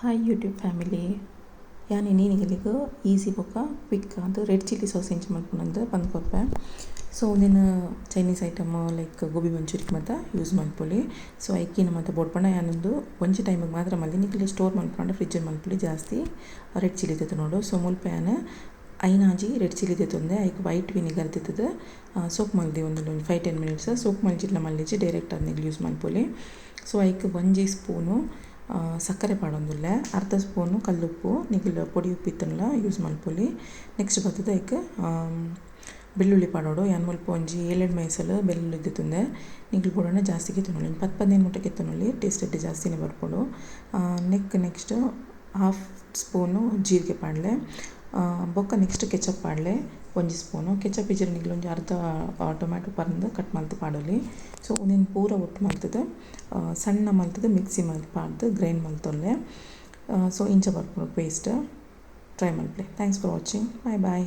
Hi YouTube family, ಯಾನ್ ಇನಿ ನಿಗಲಿಗ್ easy ಬೊಕ ಕ್ವಿಕ್ ಆದ್ ರೆಡ್ ಚಿಲ್ಲಿ ಸಾಸ್ ಎಂಚ ಮಲ್ಪುನಂದ್ ಪಂದ್ ಕೊರ್ಪೆ. ಸೊ ಉಂದೆನ್ Chinese item like gobi manchurian ಮಾತ ಯೂಸ್ ಮಲ್ಪೊಲಿ. ಸೊ ಐಕ್ ಮಾತ ಬೋಡ್ಪಂಡ ಯಾನ್ ಉಂದು ಒಂಜಿ ಟೈಮಿಗೆ ಮಾತ್ರ ಮಲ್ದಿನಿ. ನಿಕುಲು ಸ್ಟೋರ್ ಮಲ್ಪೊಂಡ ಫ್ರಿಜ್ ಮಲ್ಪೊಲಿ ಜಾಸ್ತಿ ರೆಡ್ ಚಿಲ್ಲಿ ದೆತೊನೊಡು. ಸೊ ಮುಲ್ಪ ಯಾನ್ ಐನಾಜಿ ರೆಡ್ ಚಿಲ್ಲಿ ದೆತೊಂದೆ, ಐಕ್ ವೈಟ್ ವಿನಿಗರ್ ದೆತ್ತುದು ಸೋಕ್ ಮಲ್ದಿ ಒಂದುಲ್ಲೆ ಒಂಜಿ 5-10 ಮಿನಿಟ್ಸ್. ಸೋಕ್ ಮಲ್ಜಿಡ್ಲ ಮಲ್ಲಿಜಿ ಡೈರೆಕ್ಟ್ ಆದ್ ನಿಕುಲು ಯೂಸ್ ಮಲ್ಪೊಲಿ. ಸೊ ಐಕ್ ಒಂಜಿ ಸ್ಪೂನು ಸಕ್ಕರೆ ಪಾಡೊಂದುಲ್ಲೆ, ಅರ್ಧ ಸ್ಪೂನು ಕಲ್ಲುಪ್ಪು, ನಿಕುಲು ಪೊಡಿ ಉಪ್ಪು ಇತ್ತುಂಡಲ ಯೂಸ್ ಮಲ್ಪೊಲಿ. ನೆಕ್ಸ್ಟ್ ಬತ್ತುದು ಐಕ್ ಬೆಳ್ಳುಳ್ಳಿ ಪಾಡೊಡು. ಯಾನ್ ಮುಲ್ಪ ಒಂಜಿ 7 ಮೈಸಲು ಬೆಳ್ಳುಳ್ಳಿ ದೆತ್ತೊಂದೆ, ನಿಕುಲು ಬೋಡಾಂಡ ಜಾಸ್ತಿ ಗೆತೊನೊಲಿ, ಒಂಜಿ 10-15 ಮುಟ್ಟ ಗೆತೊನೊಲಿ, ಟೇಸ್ಟ್ ಎಡ್ಡೆ ಜಾಸ್ತಿನೇ ಬರ್ಪುಂಡು. ನೆಕ್ಸ್ಟ್ ಹಾಫ್ ಸ್ಪೂನು ಜೀರಿಗೆ ಪಾಡ್ಲೆ, ಬೊಕ್ಕ ನೆಕ್ಸ್ಟ್ ಕೆಚಪ್ ಪಾಡ್ಲೆ ಒಂಜಿ ಸ್ಪೂನು. ಕೆಚಪ್ ಇಜ್ಜಿಡ ನಿಕುಲು ಒಂಜಿ ಅರ್ಧ ಟೊಮ್ಯಾಟೊ ಪರ್ಂದ್ ಕಟ್ ಮಲ್ತ್ ಪಾಡೊಲಿ. ಸೊ ಉಂದೆನ್ ಪೂರ ಒಟ್ಟು ಮಲ್ತುದು ಸಣ್ಣ ಮಲ್ತುದು ಮಿಕ್ಸಿ ಮಲ್ತ್ ಪಾಡ್ದು ಗ್ರೈಂಡ್ ಮಲ್ತೊನ್ಲೆ. ಸೊ ಇಂಚ ಬರ್ಪುಂಡು ಪೇಸ್ಟ್. ಟ್ರೈ ಮಲ್ಪುಲೆ. Thanks for watching. Bye bye.